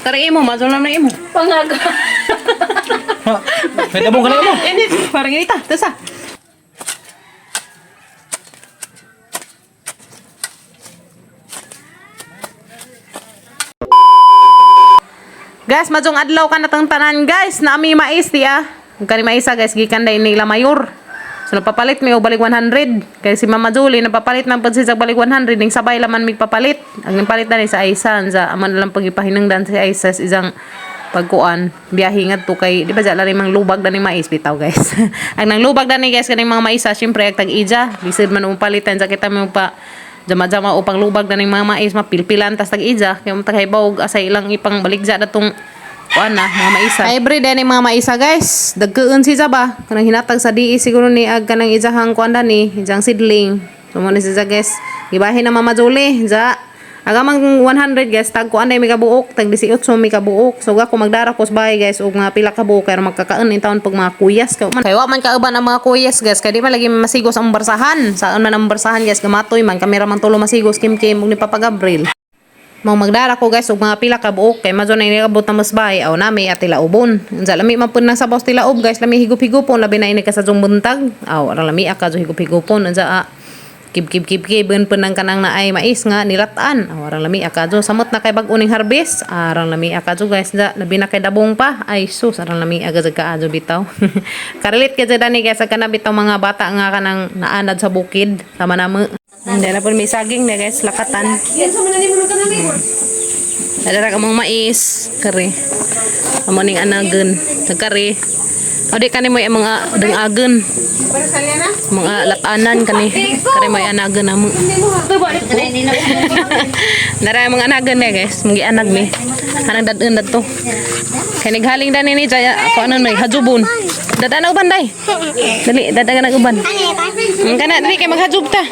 Kari imo, mazo na imo. Pangaga. Ha, may tabong ka na mo. Init, parang inita. Tasa. Guys, majong adlaw ka na tang tanan, guys. Naami mais di ah. Ang kani maisa, guys, gikan day nila mayor. So napapalit may og balik 100. Kay si Mama Julie napapalit man pud siya sa balik 100 ning sabay laman mig papalit. Ang nipalit na ni sa Aisa sa amo na lang pagipahinungdan si Aisa sa isang pagkuan biyahe ngadto kay di ba dya lari mang lubag dani mais bitaw, guys. Ang nang lubag dani, guys, kaning mga maisa syempre ag tag-ija lisod man mo palitan sa kita mo pa jama-jama upang lubag dani mga mais mapilpilan tas tag-ija kay mo tagahibaw asa ilang ipang baligja datong kuan na mga maisa. Hybrid dani mga maisa, guys. Dagkeun siya ba kanang hinatag sa DE siguro ni ag kanang ijahang kuan dani ijang seedling. So mo ni siya, guys. Gibahin na Mama Julie ja. Agamang 100, guys, tag kuan day mi kabuok, tag 18 mi kabuok. So ga ko magdara ko sa bahay, guys, og mga pila ka buok kay magkakaon in taon pag mga kuyas kay man. Kay wa man kauban ang mga kuyas, guys, kay di man lagi masigos ang barsahan. Saan man ang barsahan, guys, gamatoy man kamera man tulo masigos kim kim ug ni Papa Gabriel. Mao magdara ko, guys, og mga pila ka buok kay madyo na iniabot na mas bahay aw nami at tilaobon. Unsa lami man pud nang sabaw sa tilaob, guys, lami higup-higupon labi na ini ka sa buntag. Aw arang lami ka higup-higupon unsa ah, kib kib kib kib pud nang kanang naay mais nga nilatan. Aw arang lami ka samot na kay bag-o ning harvest. Arang lami ka, guys, da labi na kay dabong pa. Ay sus, arang lami aga jud kaayo bitaw. Karelate ka dani, guys, sa kana bitaw mga bata nga kanang naanad sa bukid sama namo. Hindi na po may saging na, guys, lakatan. Nadara ka mong mais, kare. Amo ning anagen, kare. O di kani mo yung mga dangagen. Mga latanan kani. Kare mo yung anagen amo. Nara yung mga anagen na, guys, mga anag ni. Anang dadun dadto. Kay naghaling dani ni jaya ako ano nay hajubon. Dadana uban day. Dali, dadana uban. Kana dali kay maghajub ta.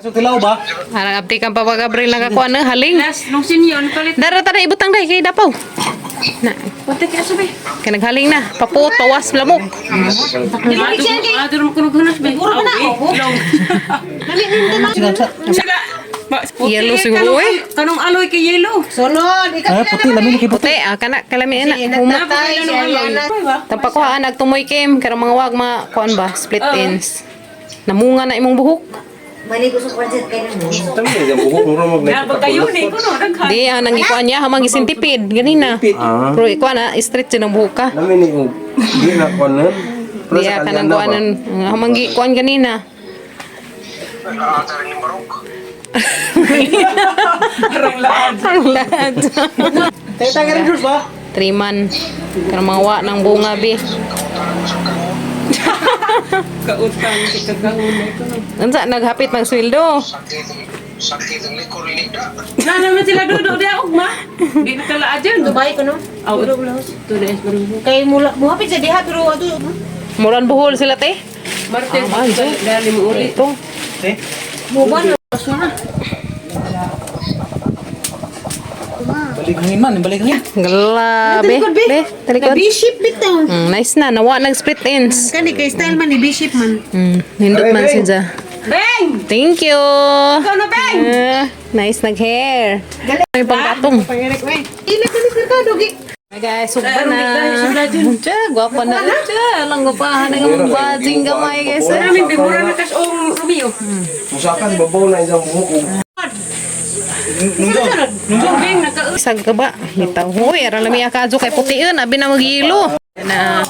So tilaw ba? Arang apti kang Papa Gabriel nakakuha na haling. Nung sinyon, palit. Dara tara ibutang day kay dapaw. Na, Punta ka sabi. kay naghaling na. Papuot, pawas, lamok. Aduro mo kuno gunas be. Puro na ako. Sila. Yellow siguro eh. Kanong aloy kay yellow. Sunod, ikaw Ay, puti lami ni kay puti. Puti, ah, kana kalami na. Huma. Tapakuhaan nagtumoy kim karo mga wag mga kuan ba, split ends. Namunga na imong buhok. Mali ko sa kwansit kayo mo. Pagkayon eh kuno daghan. Di ah, nang ikuan niya hamang gisintipid ganina. Ah. Pero ikuan na straight siya ng buhok ka. Namin ni og di na ko nun. Pero Di sa ah, kanang kalyana ba? kuanan hamang gikuan ganina. Ang laad. Tayo tayo rin ba? Triman. Karang mga wa ng bunga bi. Kautang si kagahunay kuno. Unsa naghapit magsweldo? Na naman sila dudo di ugma. Di na kala adyan. Dubai ko no. Aw, 2 days baru. Kay mula muhapit sa diha pero ato Muran buhol sila te. Martes Ah, man, dali mo ulit. Ito. Eh, mo ba no? balik hangin man, balik hangin. Grabe. Be, talikod. Bishop bitaw. Nice na. Nawa nag split ends. Kani kay style man ni Bishop man. Nindot man siya. Beng! Thank you. Ikaw na beng! Ah, nice nag hair. May pangkatong. Pangirik we. Ila kani merkado gi. Hi guys, sugba na. Tiya, gwapa na. Tiya, lang gwapahan ang bajing gamay, guys. Eh. Namin bimura na kas ong Romeo. Musakan babaw na isang buhok og Beng naka Isag ka ba? Bitaw. Hoy, arang lami akadyo kay putiun. Abi na magyilo. Na.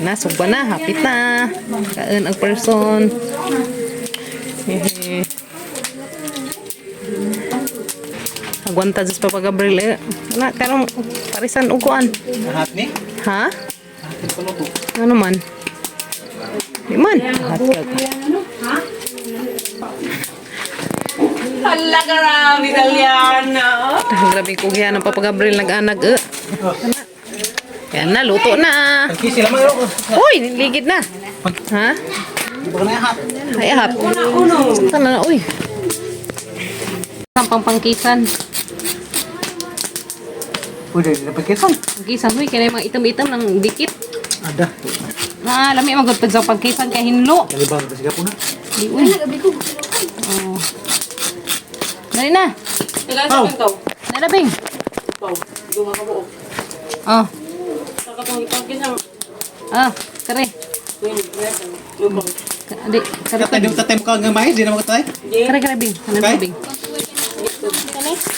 Na, sugba na. Hapit na. Kaon ang person. Hehe. Agwanta just Papa Gabriel eh. Wala, karong parisan uguan. Lahat ni. Ha? Lahat ni paluto. Ano man? Di man. Lahat ka. Hala grabe Italiano. Ah, grabe ko yan ang Papa Gabriel nag-anag eh. Yan na, luto na. Ang sila man. Uy, ligid na. Ha? Di ba na hat? Ay, hap. Saan na, uy. Ang pangpangkisan. Uy, dali na pagkisan. Pangkisan, uy, kaya mga itam-itam ng dikit. Ada. Ah, lami magod pag sa pangkisan kay hinlo. Dali ba kasi po na. Di uy. Oh. Dali na. Tagaan sa ikaw. Dali na, Bing. Ikaw. Duha ka buok. Oh. Sa katong ipangkis ang Ah, kare. Win. Lupaw. Di, kare. Katay di tatay mo ka nga mais, di na mo katay. Kare, kare, Bing. Ano Okay. Bing?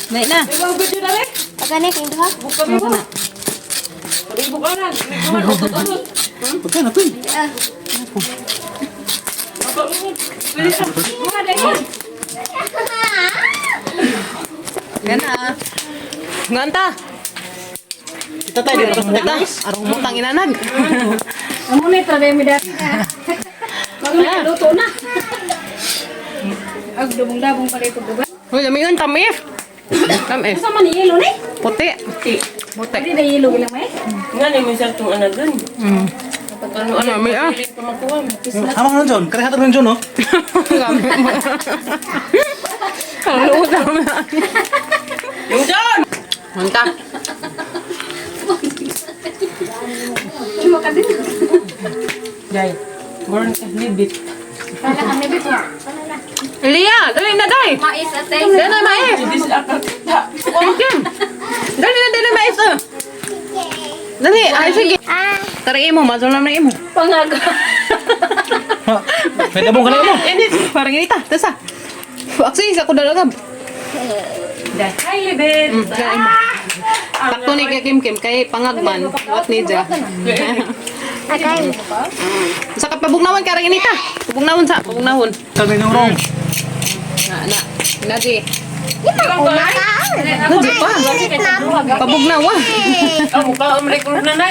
Dali na. Ikaw gud na re. Pagani kay duha. Buka mi Ano mo. na? Buka na. Buka na. Pagka na to. Eh. Yan na. Nganta. Tatay di na katay mais. Arong mutang inanag. Amo na trabe mi dati. Magluto na. Ag dubong-dabong pala ito buga. Uy, lami yun, tamis. Tamis. Sa man yelo ni? Puti. Puti. Hindi na yelo gilang eh. Nga ni mo siya itong anagan. Ano Ano, may ah. Pamakuha. Amang nun John, kare hatag nun John oh. Ang luot naman. Yung John! Manta. Jai. Born ka libit. Wala kami bito. Lia, dali na, day. Mais ate. Dali na, mais. This akakita. Okay. Dali na, dali na, mais. Oh. Dali, ay sige. Tara imo, mazol na imo. Pangaga. Ha, may dabong ka na mo. Init, parang inita. Tasa. Actually, sa ko dalagab. Hi, libit. Takto ni kay Kim Kim kay pangagman. What ni ja? Agay. Sa kapabugnawon karang inita. Pabugnawon sa, pabugnawon. Sabi nung wrong. Na na. Naji. Kumakaon. Naji pa. Pabugnawa. Oh, mukha ang record na na.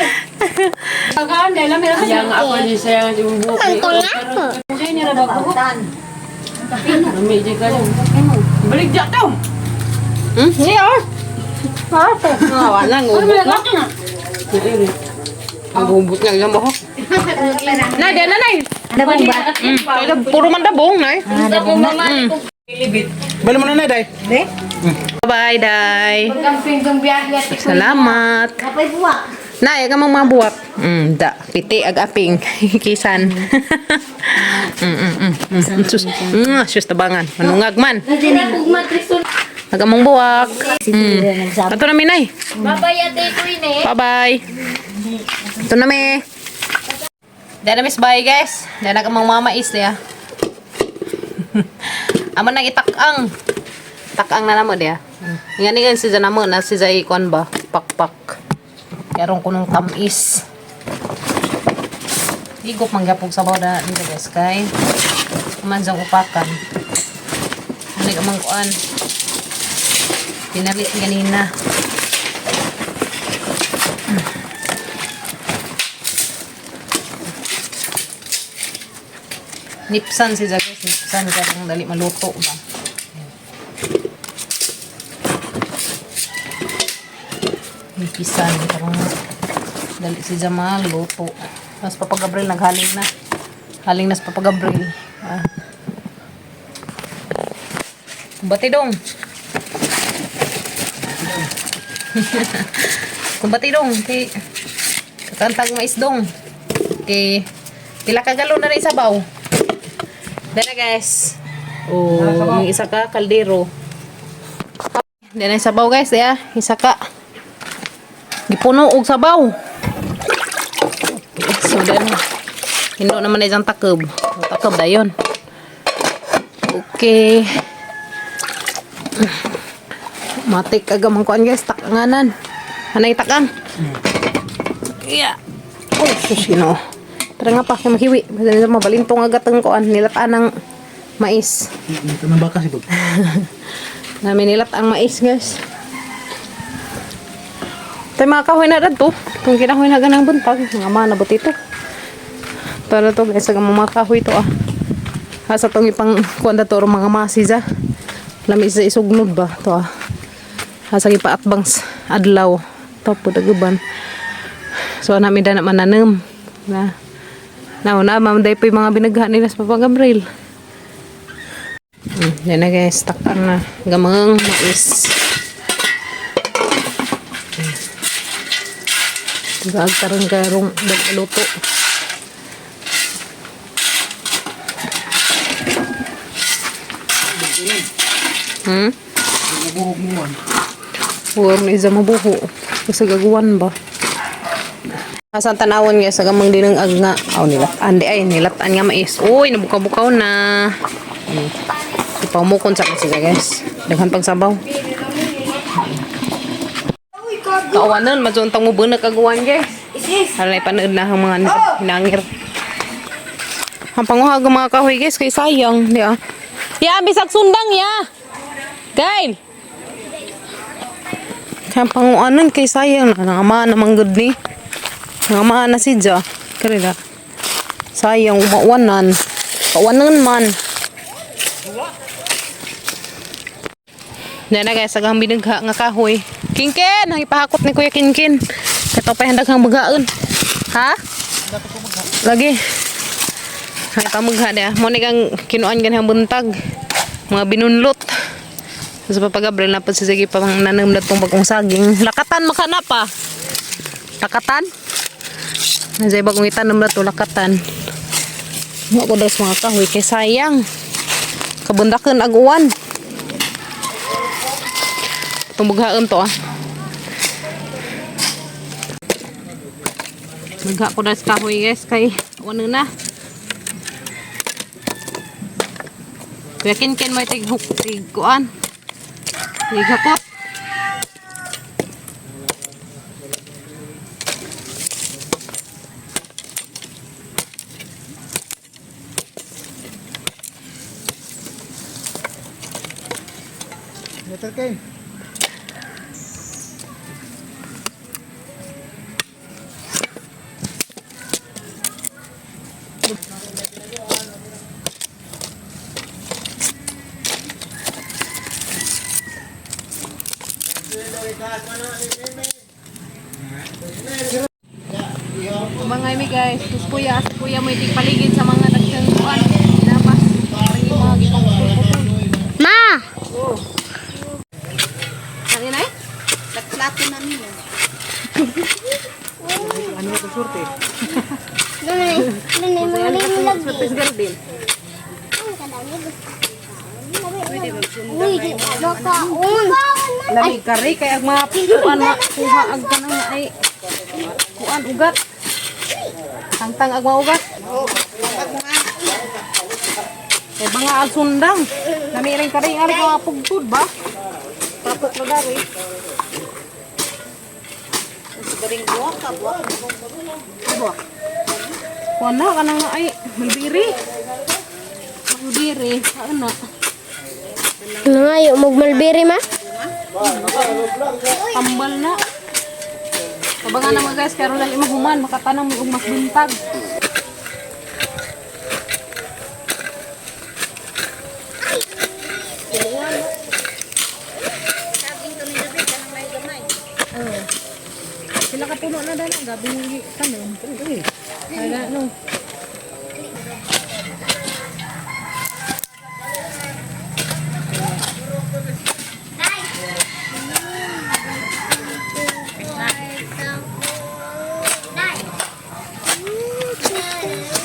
Pagkaan dahil lang meron Yang ako ni siya yung buhok. Ang nga. siya ni Rabago. Lami di ka. Balik dyan to. Niya. Ah, wala ngubot na. Ang gubot nga ilang buhok. Nay, di na nay. Dabong ba? Kaya puro man dabong, nay. Libit. Balo mo na na day. Bye, day. Pagkamping kang biyahe ate. Salamat. Napay buwak. Nay, aga mong mga buwak. Da. Piti, ag aping. Kisan. Sus, sus tabangan. Manungag man. Aga mong buwak. Ato na mi, nay. Bye-bye ate Queen eh. Bye-bye. Ito na mi. Dahil na miss bye guys. Dahil na kamang mama is niya. Amo nang itakang. Takang na namo diya. Nga ni si namo na si Zay kuan ba? Pakpak. Yarong kunong tamis. Igop manggapog sa bawda dito guys kay manjang upakan. Ano amang kuan? Pinalit ganina. Nipsan si Jagos. Nipsan ka kung dali maluto ba. Nipisan karong dali si Jamal luto. Mas Papa Gabriel naghaling na. Haling na sa Papa Gabriel. Ah. Kumbati dong. Kumbati dong kay kakantag mais dong. Kay pila ka galon na rin sabaw. Dana guys. Oh, yung isa ka kaldero. Dana yung sabaw guys, ya. Isa ka. Gipuno og sabaw. So dana. Hindo naman na isang takob. Takob dayon. Okay. Matik agamang kuan guys, takanganan. Anay takang. Yeah. Oh, sus, Ginoo. Tara nga pa, kay mahiwi. Basta nila mabalintong agad ang kuan, nilataan ang mais. Ito na baka si Bog. Namin nilat ang mais, guys. Tayo mga kahoy na to. Kung kinahoy na ganang buntag, mga mana buti ito. Tara to guys, ang mga kahoy to ah. Asa tong ipang kuan da to mga masiza. Lami sa isugnod ba to ah. Asa gipaatbang adlaw. To po daguban. So nami da na mananem. Na. Na na ma'am day po yung mga binagha nila sa Papa Gabriel. Yan na guys, takang na gamang mais. Gaag tarang karong luto. Huwag na isa mabuho. Kasi gagawan ba? Asan tanawon nga sa gamang dinang ag nga. Aw nilatan di ay nilatan nga mais. Uy, nabukaw-bukaw na. Ipamukon sa kasi guys. Daghan pang sabaw. Kawanan, majuntang mo bunag aguan guys. Halay panood na ang mga hinangir. Ang panguha ang mga kahoy guys kay sayang, di ah. Ya, bisag sundang ya. Gail. Kaya ang panguanan kay sayang na nangama namang good ni. Nangama na si Ja. Kaya sayang umawanan. Kawanan man. Yan na guys, agang binagha nga kahoy. Kinkin! Ang ipahakot ni Kuya Kinkin. Ito pa yung daghang bagaan. Ha? Lagi. Ang ipamugha niya. Mo ni kang kinuan ganihang buntag. Mga binunlot. Sa Papa Gabriel na si Ziggy pa mga nanam na itong bagong saging. Lakatan makana pa. Lakatan? Nandiyan bagong itanom na to lakatan. Mo ko daw sa mga kahoy kay sayang. Kabundakan aguan. Tumughaan to ah. Magha ko na sa kahoy guys kay ano na. Kuya Kinkin mo itig hook tig kuan. Tig hakot. Letter K. Mga mi guys, tus kuya, si kuya mo itig paligid sa mga daghang kuan. Napas. Parang yung mga gipang-putol. Ma! Ano na eh? Nagplato namin eh. Ano ito surte? Surprise garden. Uy, di makaon. Lami kare kay ang mga kuan ma kuha ag kanang ay kuan ugat. Tangtang ag mga ugat. Kay mga ag sundang. Lami rin kare ari ka mga pugtod ba? Tapok na dari. Buwak. Kuan na kanang ay malbiri. Malbiri, saan na? Nangayo, magmalbiri ma? Tambal na. Tabangan na mga guys, pero lali mahuman, makatanong may ugmas buntag. Sila kapuno na dahil, gabi yung tanom. Wala no.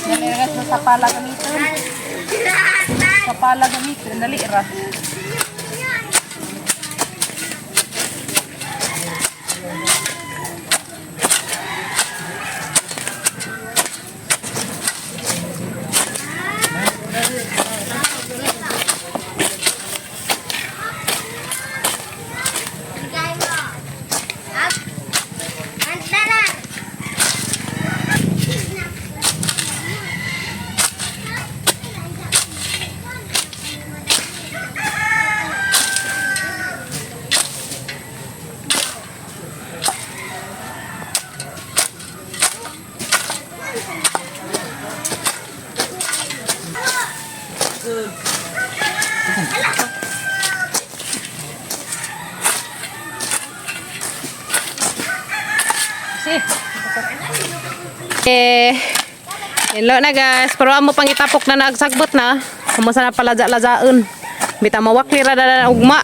Dali ra guys, sa pala gamitin. Sa pala gamitin, dali ra. Eh, hello na guys. Pero amo pang itapok na nagsagbot na. Kumusta na pala lajaon. Bita mawakli ra na ugma.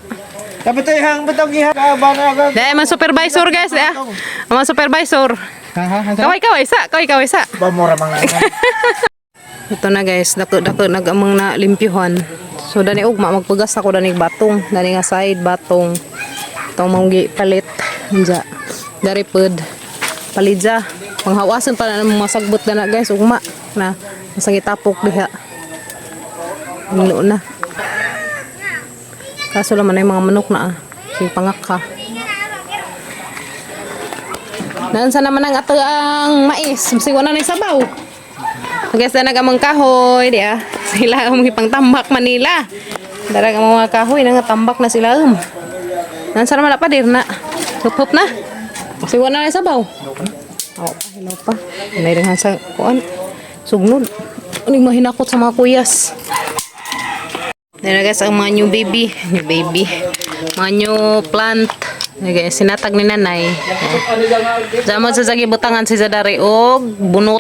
Dapat tayo hang batang giha ka ba na ka. Dahil mga supervisor guys, eh. Ang mga supervisor. Ha ha? Kaway kaway sa, kaway kaway sa. Ba mura mga. Ito na guys, dako dako nagamang na limpyuhan. So dani ugma magpugas ako dani batong, dani nga side batong. Itong mong palit. Unja. Dari pod. Palidja. Panghawasan pa na ng mga sagbot na na guys ugma na masang itapok diha. Nilo na. Kaso laman na yung mga manok na ah. Sige pangak ka. Naansa naman ang ato ang mais. Masiwa na na yung sabaw. Guys, na nagamang kahoy, di ah. Sila ang mga pangtambak Manila. Darag ang mga kahoy, nangatambak na sila. Nansa naman na pa, dir na. Hup-hup na. Siwa na na yung sabaw. Oo pa, hilaw pa. Inay rin sa kuan. Sugnod. Ano yung mahinakot sa mga kuyas. Dahil guys, ang mga new baby. New baby. Mga new plant. Ayan, guys, sinatag ni nanay. Zamon sa sagi butangan si Zadari og bunot.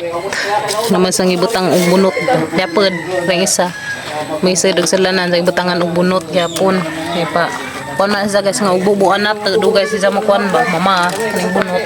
Naman sa gibutang og bunot. Yapod, ring isa. May isa dog salanan sa gibutangan og bunot yapon. Kay pa. Kuan man sa guys nga og bubuan na dugay si sa mo kuan ba mama kaning bunot.